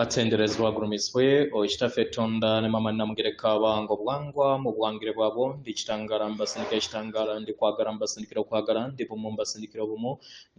Atenderezebwa agulumizibwe oyo Kitaffe Tonda ne Maama Namugereka, abanga obuwangwa mu buwangire bwabwo. Ndi kitangaala, mbasindikira ekitangaala. Ndi kwagala, mbasindikira okwagala. Ndi bumu, mbasindikira obumu.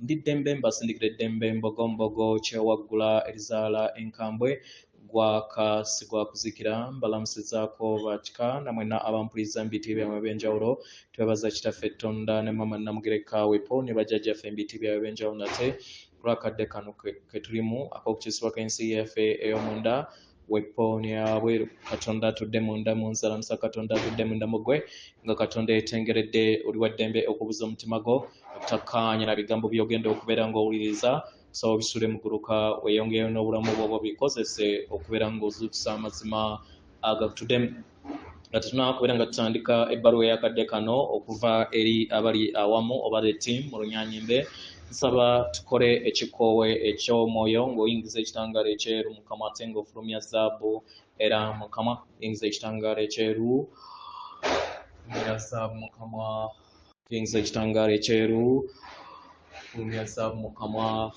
Ndi ddembe, mbasindikira eddembe. Mbogo mbogo, kyewaggula erizaala enkambwe, gwaka si gwa kuzikira. Mbalamusizaako bakika namwenna abampuliza mu biti byammwe ebyenjawulo. Twebaza Kitaffe Tonda ne Maama Namugereka wepo ne bajjajjaffe mu biti byabwe ebyenjawulo nate olwakadde kano ke tulimu ak'okukyusibwa kw'ensi yaffe ey'omunda wepo neyabweru. Katonda atudde munda mu nzalamusa, Katonda atudde munda mu ggwe, nga Katonda yetengeredde. Oli wa ddembe okubuza omutima gwo okutakkaanya na bigambo by'ogenda okubeera ng'owuliriza. Kusaba obisule muguluka, weeyongereyo n'obulamu bwo, bikozese okubeera ng'ozuukusa amazima agakutuddemu. Nga tetunaba kubeera nga tutandika ebbaluwa eyakadde kano okuva eri abali awamu oba the team mu Lunyanyimbe, nsaba tukole ekikoowe eky'omwoyo ng'oyingiza ekitangaala ekyeru mu kamwa ate ng'ofulumya zaabu era mu kamwa. Yingiza ekitangaala ekyeru, fulumya zaabu mu kamwa. Yingiza ekitangaala ekyeru, fulumya zaabu mu kamwa.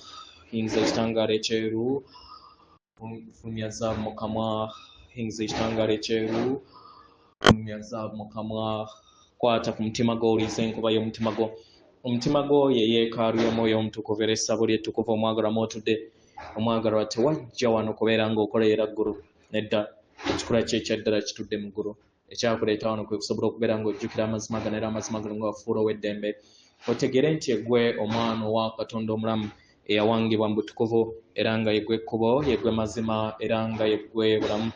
Yingiza ekitangaala ekyeru, fulumya zaabu mu kamwa. Yingiza ekitangaala ekyeru, fulumya zaabu mu kamwa. Kwata ku mutima gwo, owulirize enkuba y'omutima gwo. Omutima gwo ye yeekaalu y'Omwoyo Omutukuvu era essabo ly'ettukuvu omwagalwa mw'otudde. Omwagalwa, tewajja wano kubeera ng'okolerera ggulu, nedda. Ekikula kye ekyaddala kitudde mu ggulu. Ekyakuleeta wano kwe kusobola okubeera ng'ojjukira amazima gano era amazima gano nga wafuula ow'eddembe, otegeere nti eggwe omwana owa Katonda omulamu eyawangibwa mu butukuvu, era nga yeggwe ekkubo, yeggwe mazima, era nga yeggwe bulamu.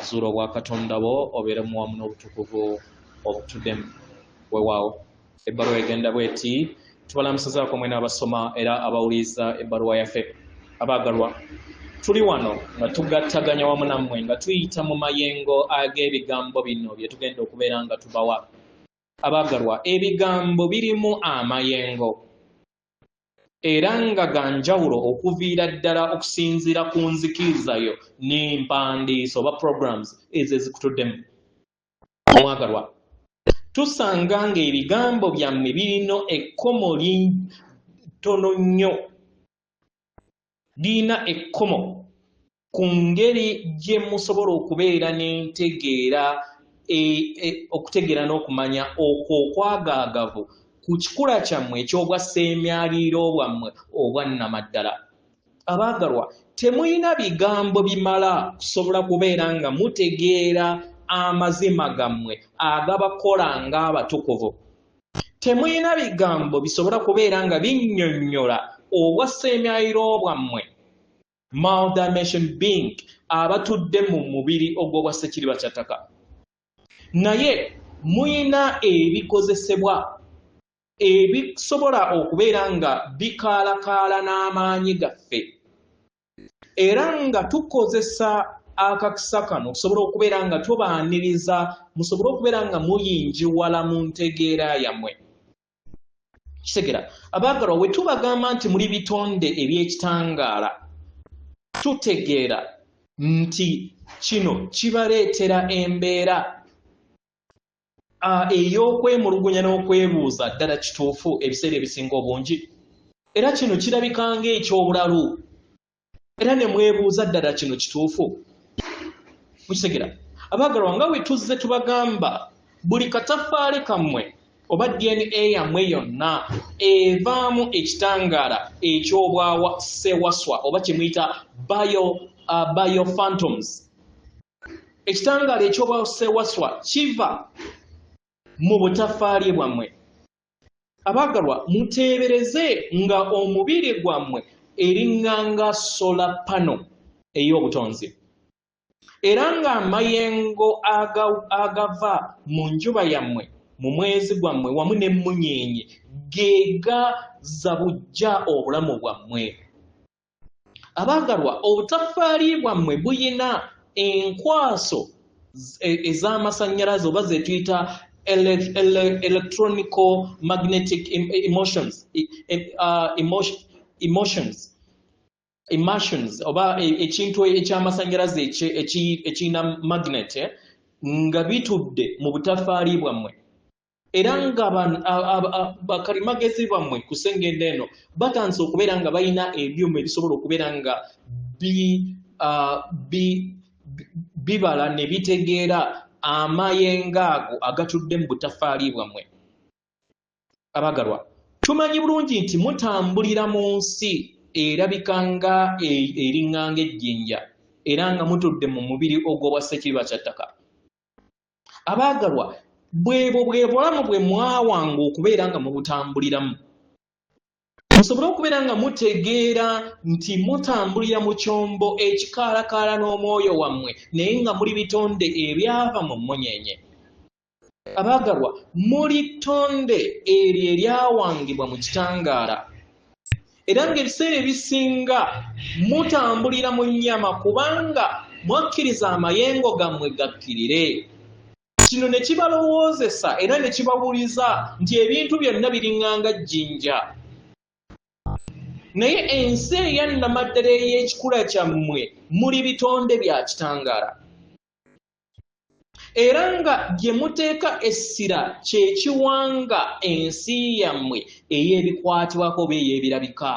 Zuula obwakatonda bwo, obeere muwamu n'obutukuvu obutuddemu. Weewaawo, ebbaluwa egenda bweti: Tubalamusizaako mwena abasoma era abawuliriza ebbaluwa yaffe. Abaagalwa, tuli wano nga tugattaganya wamu nammwe nga tuyita mu mayengo ag'ebigambo bino bye tugenda okubeera nga tubawa. Abaagalwa, ebigambo birimu amayengo era nga ga njawulo okuviira ddala okusinziira ku nzikiriza yo n'empandiisa oba programs ezo ezikutuddemu. Omwagalwa, tusanga ng'ebigambo byammwe birina ekkomo litono nnyo, lirina ekkomo ku ngeri gye musobola okubeera n'entegeera okutegeera n'okumanya okwo okwagaagavu ku kikula kyammwe eky'obwa sseemyaliiro bwammwe obwannamaddala. Abaagalwa, temulina bigambo bimala kusobola kubeera nga mutegeera amazima gammwe agabakola ng'abatukuvu. Temulina bigambo bisobola kubeera nga binnyonnyola obwa sseemyaliiro bwammwe, multidimension being abatudde mu mubiri ogw'obwa ssekiriba kya ttaka, naye muyina ebikozesebwa ebisobola okubeera nga bikaalakaala n'amaanyi gaffe, era nga tukozesa akakisa kano okusobola okubeera nga tubaaniriza, musobole okubeera nga muyinjiwala mu ntegeera yammwe. Kitegera, abaagalwa, we tubagamba nti muli bitonde eby'ekitangaala, tutegeera nti kino kibaleetera embeera ey'okwemulugunya n'okwebuuza ddala kituufu ebiseera ebisinga obungi, era kino kirabika ng'ekyobulalu, era ne mwebuuza ddala kino kituufu. Mukitegera, abaagalwa, nga bwe tuzze tubagamba, buli katafaali kammwe oba DNA yammwe yonna evaamu ekitangaala eky'obwawa sewaswa oba kye muyita biophantoms. Ekitangaala eky'obwa sewaswa kiva mu butafaali bwammwe. Abaagalwa, muteebereze nga omubiri gwammwe eriŋŋanga solar panel ey'obutonzi, era ng'amayengo agava mu njuba yammwe, mu mwezi gwammwe wamu n'emmunyeenye ge gaza buggya obulamu bwammwe. Abaagalwa, obutafaali bwammwe buyina enkwaso ez'amasannyalaze oba ze tuyita electronical magnetic emotions oba ekintu ekyamasannyalaze ekirina magnet nga bitudde mu butafaali bwammwe, era nga bakalimagezi bammwe ku sengendo eno batandise okubeera nga balina ebyuma ebisobola okubeera nga bibala ne bitegeera amayengo ago agatudde mu butafaali bwammwe. Abagalwa, tumanyi bulungi nti mutambulira mu nsi erabika nga eriŋŋanga ejjinja, era nga mutudde mu mubiri ogw'obwa ssekiriba kya ttaka. Abaagalwa, bwebwo bwe bulamu bwe mwawanga okubeera nga mubutambuliramu, musobole okubeera nga mutegeera nti mutambulira mu kyombo ekikaalakaala n'omwoyo wammwe, naye nga muli bitonde ebyava mu mmunyeenye. Abaagalwa, muli ttonde eryo eryawangibwa mu kitangaala, era ng'ebiseera ebisinga mutambulira mu nnyama kubanga mwakkiriza amayengo gammwe gakkirire. Kino ne kibalowoozesa era ne kibawuliza nti ebintu byonna biriŋŋanga jjinja. Naye ensi eyannamaddala ey'ekikula kyammwe muli bitonde bya kitangaala, era nga gye muteeka essira kye kiwanga ensi yammwe ey'ebikwatibwako oba ey'ebirabika.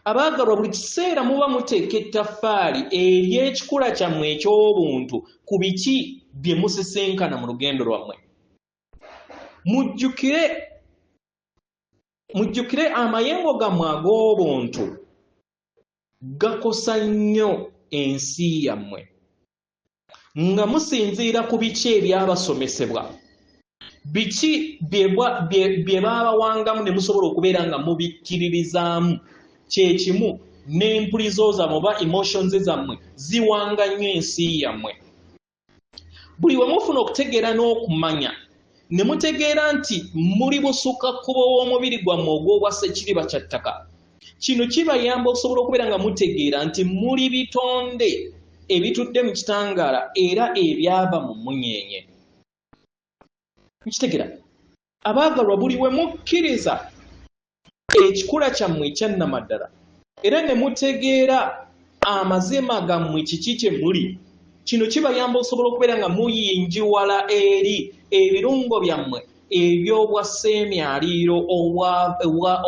Abaagalwa, buli kiseera muba muteeka ettaffaali ery'ekikula kyammwe eky'obuntu ku biki bye musisinkana mu lugendo lwammwe. Mujjukire amayengo gammwe ag'obuntu gakosa nnyo ensi yammwe, nga musinziira ku biki ebyabasomesebwa, biki bye baabawangamu ne musobola okubeera nga mubikkiririzaamu. Kye kimu n'empulizo zammwe oba emotions zammwe ziwanga nnyo ensi yammwe. Buli we mufuna okutegeera n'okumanya ne mutegeera nti muli busukka kkubo w'omubiri gwammwe ogw'obwa ssekiriba kya ttaka, kino kibayamba okusobola okubeera nga mutegeera nti muli bitonde ebitudde mu kitangaala era ebyava mu mmunyeenye. Mukitegera? Abaagalwa, buli we mukkiriza ekikula kyammwe ekyannamaddala era ne mutegeera amazima gammwe kiki kye muli, kino kibayamba okusobola okubeera nga muyinjiwala eri ebirungo byammwe eby'obwa sseemyaliiro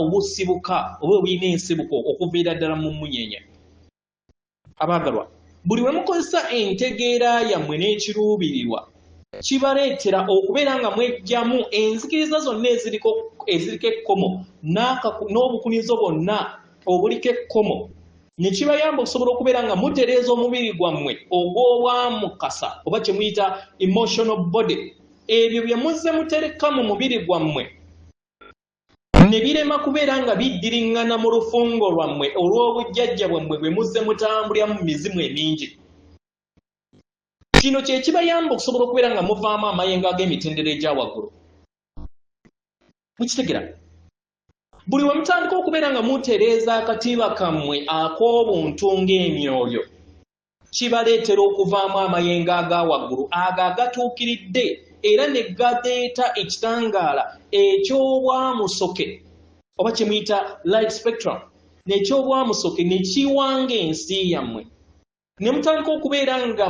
obusibuka oba obulina ensibuko okuviira ddala mu mmunyeenye. Abaagalwa, buli we mukozesa entegeera yammwe n'ekiruubirirwa, kibaleetera okubeera nga mweggyamu enzikiriza zonna eziriko ekkomo n'obukunizo bwonna obuliko ekkomo, ne kibayamba okusobola okubeera nga mutereeza omubiri gwammwe ogw'obwamukasa oba kye muyita emotional body. Ebyo bye muzze mutereka mu mubiri gwammwe ne birema kubeera nga biddiriŋŋana mu lufungo lwammwe olw'obujjajja bwammwe bwe muzze mutambuliramu mu mizimu emingi. Kino kye kibayamba okusobola okubeera nga muvaamu amayengo ag'emitendera egya waggulu. Mukitegera? Buli we mutandika okubeera nga mutereeza akatiba kammwe ak'obuntu ng'emyoyo, kibaleetera okuvaamu amayengo aga waggulu ago agatuukiridde era ne galeeta ekitangaala eky'obwamusoke oba kye muyita light spectrum, n'ekyobwamusoke ne kiwanga ensi yammwe, ne mutandika okubeera nga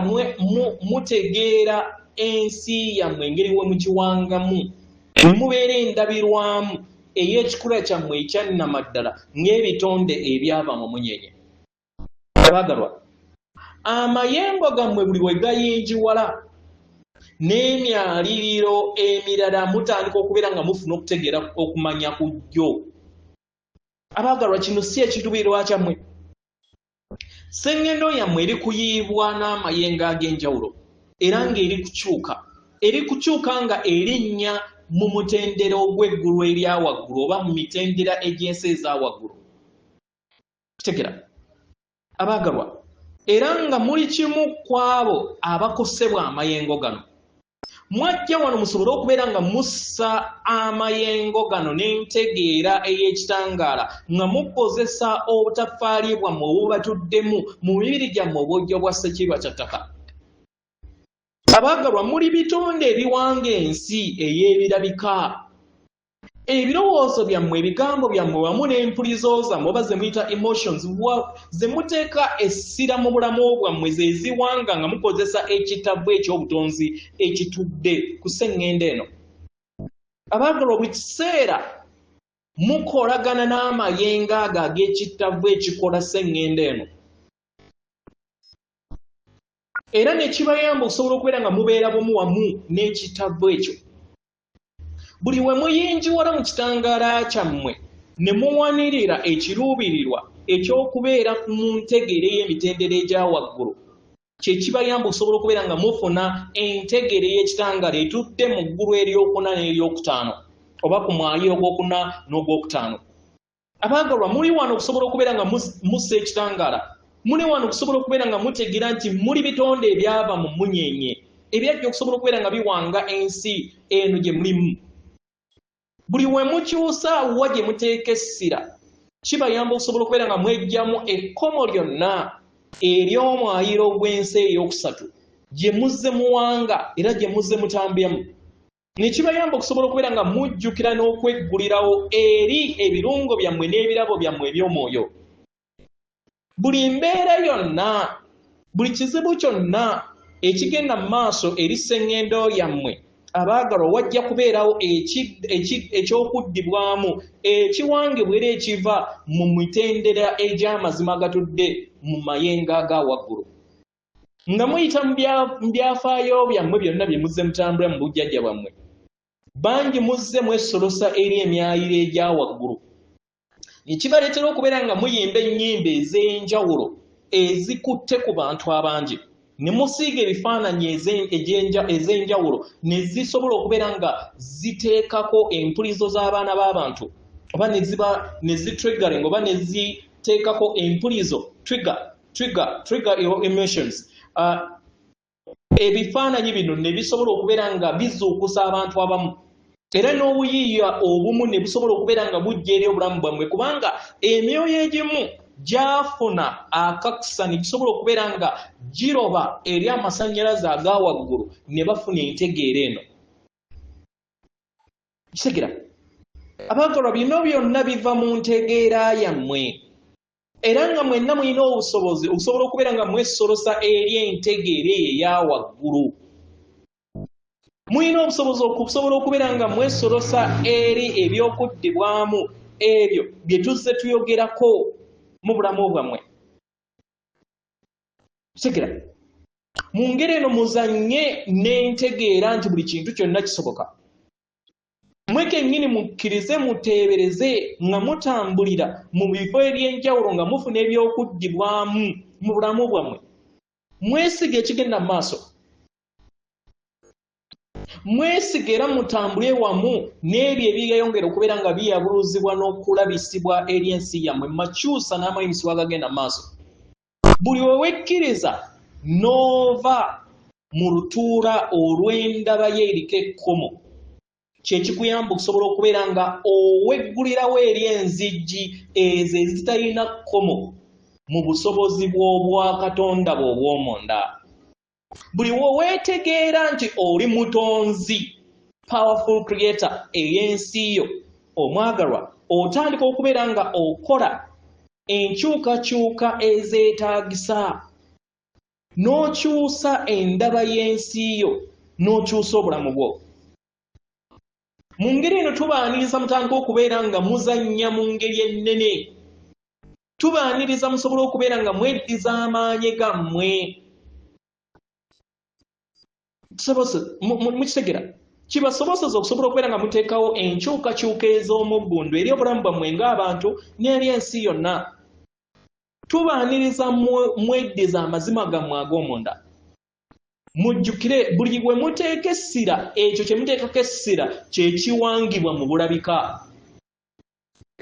mutegeera ensi yammwe engeri we mugiwangamu, ne mubeera endabirwamu ey'ekikula kyammwe ekyannamaddala ng'ebitonde ebyava mu munyenye. Abaagalwa, amayengo gammwe buli we gayinjiwala n'emyaliriro emirala, mutandika okubeera nga mufuna okutegeera okumanya ku jjo. Abaagalwa, kino si ekiruubirirwa kyammwe. Sseŋŋendo yammwe eri kuyiibwa n'amayengo ag'enjawulo era ng'eri kukyuka, eri kukyuka nga erinnya mu mutendera ogw'eggulu erya waggulu oba mu mitendera egy'ensi eza waggulu. Kitegera? Abaagalwa, era nga muli kimu ku abo abakosebwa amayengo gano, mwajja wano musobole okubeera nga mussa amayengo gano n'entegeera ey'ekitangaala nga mukozesa obutaffaali bwammwe obubatuddemu mu mibiri gyammwe obwojja bwa ssekirwa kya ttaka. Abaagalwa, muli bitonde ebiwanga ensi ey'ebirabika. Ebirowoozo byammwe, ebigambo byammwe wamu n'empulizo zammwe oba ze muyita emotions ze muteeka essira mu bulamu bwammwe ze ziwanga nga mukozesa ekitavu eky'obutonzi ekitudde ku sseŋŋendo eno. Abaagalwa, buli kiseera mukolagana n'amayengo ago ag'ekitavu ekikola sseŋŋendo eno. Era ne kibayamba okusobola okubeera nga mubeera bumu wamu n'ekitavvu ekyo. Buli we muyingiwala mu kitangaala kyammwe ne muwanirira ekiruubirirwa eky'okubeera mu ntegeera ey'emitendera egya waggulu, kye kibayamba okusobola okubeera nga mufuna entegeera ey'ekitangaala etudde mu ggulu eryokuna n'eryokutaano, oba ku mwaliiro ogwokuna n'ogwokutaano. Abaagalwa, muli wano okusobola okubeera nga mussa ekitangaala. Muli wano okusobola okubeera nga mutegeera nti muli bitonde ebyava mu mmunyeenye, ebyajja okusobola okubeera nga biwanga ensi eno gye mulimu. Buli we mukyusa wa gye muteeka essira, kibayamba okusobola okubeera nga mweggyamu ekkomo lyonna ery'omwayiro gw'ensi ey'okusatu gye muzze muwanga era gye muzze mutambyamu. Ne kibayamba okusobola okubeera nga mujjukira n'okweggulirawo eri ebirungo byammwe n'ebirabo byammwe eby'omwoyo. Buli mbeera yonna, buli kizibu kyonna ekigenda mu maaso eri sseŋŋendo yammwe, abaagalwa, wajja kubeerawo eky'okuddibwamu ekiwangibwa era ekiva mu mitendera egy'amazima agatudde mu mayengo aga waggulu. Nga muyita mu byafaayo byammwe byonna bye muzze mutambula mu bujjajja bwammwe, bangi muzze mwesolosa eri emyaliro egya waggulu, ne kibaleetera okubeera nga muyimba ennyimba ez'enjawulo ezikutte ku bantu abangi, ne musiiga ebifaananyi ez'enjawulo ne zisobola okubeera nga ziteekako empulizo z'abaana b'abantu, oba ne ziba ne zitriggering, oba ne ziteekako empulizo, trigger, trigger, trigger your emotions. Ebifaananyi bino ne bisobola okubeera nga bizuukusa abantu abamu, era n'obuyiiya obumu ne busobola okubeera nga bujja eri obulamu bwammwe, kubanga emyoyo egimu gyafuna akakisa ne gisobola okubeera nga giroba eri amasannyalaze aga waggulu ne bafuna entegeera eno. Kitegera? Abaagalwa, bino byonna biva mu ntegeera yammwe, era nga mwenna mulina obusobozi okusobola okubeera nga mwesolosa eri entegeera eyo eya waggulu. Mulina obusobozi okusobola okubeera nga mwesolosa eri ebyokuddibwamu ebyo bye tuzze tuyogerako mu bulamu bwammwe. Kitegera? Mu ngeri eno muzannye n'entegeera nti buli kintu kyonna kisoboka. Mwe kennyini mukkirize muteebereze nga mutambulira mu bifo eby'enjawulo nga mufuna ebyokuddibwamu mu bulamu bwammwe. Mwesige ekigenda mu maaso. Mwesige era mutambule wamu n'ebyo ebyeyongera okubeera nga biyabuluzibwa n'okulabisibwa eri ensi yammwe mu makyusa n'amayimisibwa agagenda mu maaso. Buli we wekkiriza n'ova mu lutuula olw'endaba ye eriko ekkomo, kye kikuyamba okusobola okubeera nga oweggulirawo eri enzigi ezo ezitalina kkomo mu busobozi bw'obwakatonda bwo obw'omunda. Buli we weetegeera nti oli mutonzi, powerful creator ey'ensi yo, omwagalwa, otandika okubeera nga okola enkyukakyuka ezeetaagisa, n'okyusa endaba y'ensi yo, n'okyusa obulamu bwo. Mu ngeri eno tubaaniriza mutandika okubeera nga muzannya mu ngeri ennene. Tubaaniriza musobole okubeera nga mweddiza amaanyi gammwe. Mukitegera? Kibasoboseza okusobola okubeera nga muteekawo enkyukakyuka ez'omuggundu eri obulamu bwammwe ng'abantu n'eri ensi yonna. Tubaaniriza mweddiza amazima gammwe ag'omunda. Mujjukire, buli we muteeka essira, ekyo kye muteekako essira kye kiwangibwa mu bulabika.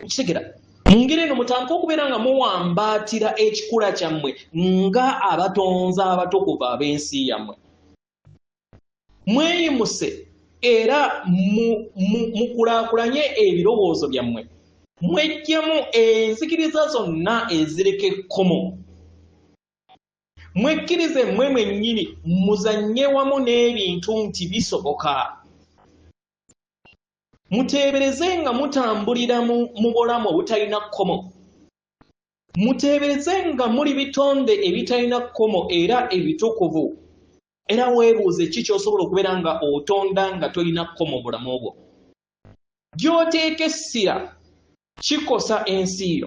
Kitegera? Mu ngeri eno mutandike okubeera nga muwambaatira ekikula kyammwe nga abatonzi abatukuvu ab'ensi yammwe. Mweyimuse era mukulaakulanye ebirowoozo byammwe. Mweggyemu enzikiriza zonna ezireka ekkomo. Mwekkirize mmwe mwennyini, muzannye wamu n'ebintu nti bisoboka. Muteebereze nga mutambulira mu bulamu obutalina kkomo. Muteebereze nga muli bitonde ebitalina kkomo era ebitukuvu. Era weebuuze ki ky'osobola okubeera nga otonda nga tolina kkomo mu bulamu bwo. Gy'oteeka essira kikosa ensi yo.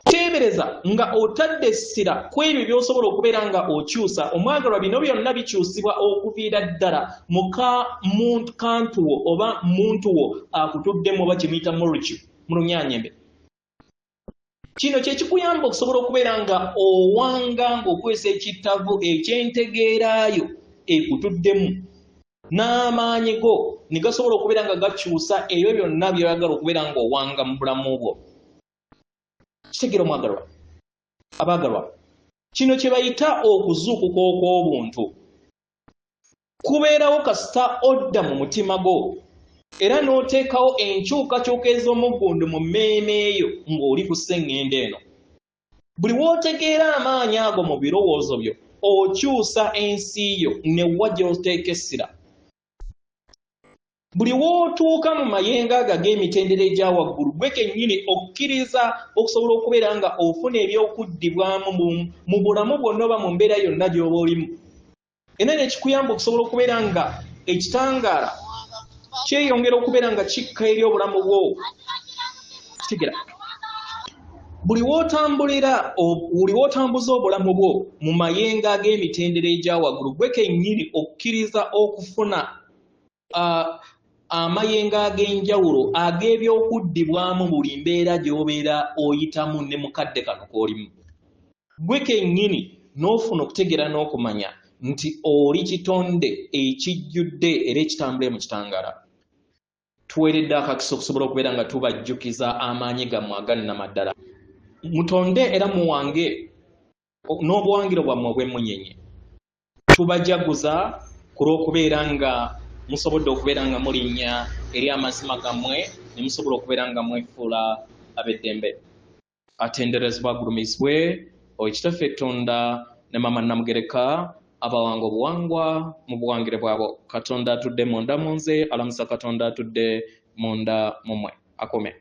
Teebereza nga otadde essira ku ebyo by'osobola okubeera nga okyusa. Omwagalwa, bino byonna bikyusibwa okuviira ddala mu kantu wo oba muntu wo akutuddemu oba kye muyita molecule mu Lunyanyembe. Kino kye kikuyamba okusobola okubeera nga owanga ng'okozesa ekittavu eky'entegeeraayo ekutuddemu n'amaanyi go ne gasobola okubeera nga gakyusa ebyo byonna by'oyagala okubeera ng'owanga mu bulamu bwo. Kitegeera omwagalwa, abaagalwa, kino kye bayita okuzuukuka okw'obuntu. Kubeerawo kasita odda mu mutima gwo era n'oteekawo enkyukakyuka ez'omuggundu mu mmeeme yo ng'oli ku sseŋŋendo eno. Buli w'otegeera amaanyi ago mu birowoozo byo, okyusa ensi yo ne wa gy'oteeka essira. Buli w'otuuka mu mayengo ago ag'emitendera egya waggulu, ggwe kennyini okkiriza okusobola okubeera nga ofuna eby'okuddibwamu mu bulamu bwonna oba mu mbeera yonna gy'oba olimu. Era ne kikuyamba okusobola okubeera nga ekitangaala kyeyongera okubeera nga kikka eri obulamu bwo. Kitegera. Buli w'otambulira, buli w'otambuza obulamu bwo mu mayengo ag'emitendera egya waggulu, ggwe kennyini okkiriza okufuna amayengo ag'enjawulo ag'ebyokuddibwamu buli mbeera gy'obeera oyitamu ne mu kadde kano k'olimu. Ggwe kennyini n'ofuna okutegeera n'okumanya nti oli kitonde ekijjudde era ekitambulira mu kitangaala. Tuweereddwa akakisa okusobola okubeera nga tubajjukiza amaanyi gammwe aga nnamaddala. Mutonde era muwange n'obuwangiro bwammwe obw'emmunyenye. Tubajaguza ku lw'okubeera nga musobodde okubeera nga mulinnya eri amazima gammwe ne musobola okubeera nga mwefuula ab'eddembe. Atenderezebwa agulumizibwe oyo Kitaffe Tonda ne Maama Namugereka abawanga obuwangwa mu buwangire bwabwo. Katonda atudde munda mu nze alamusa Katonda atudde munda mu mmwe. Akome.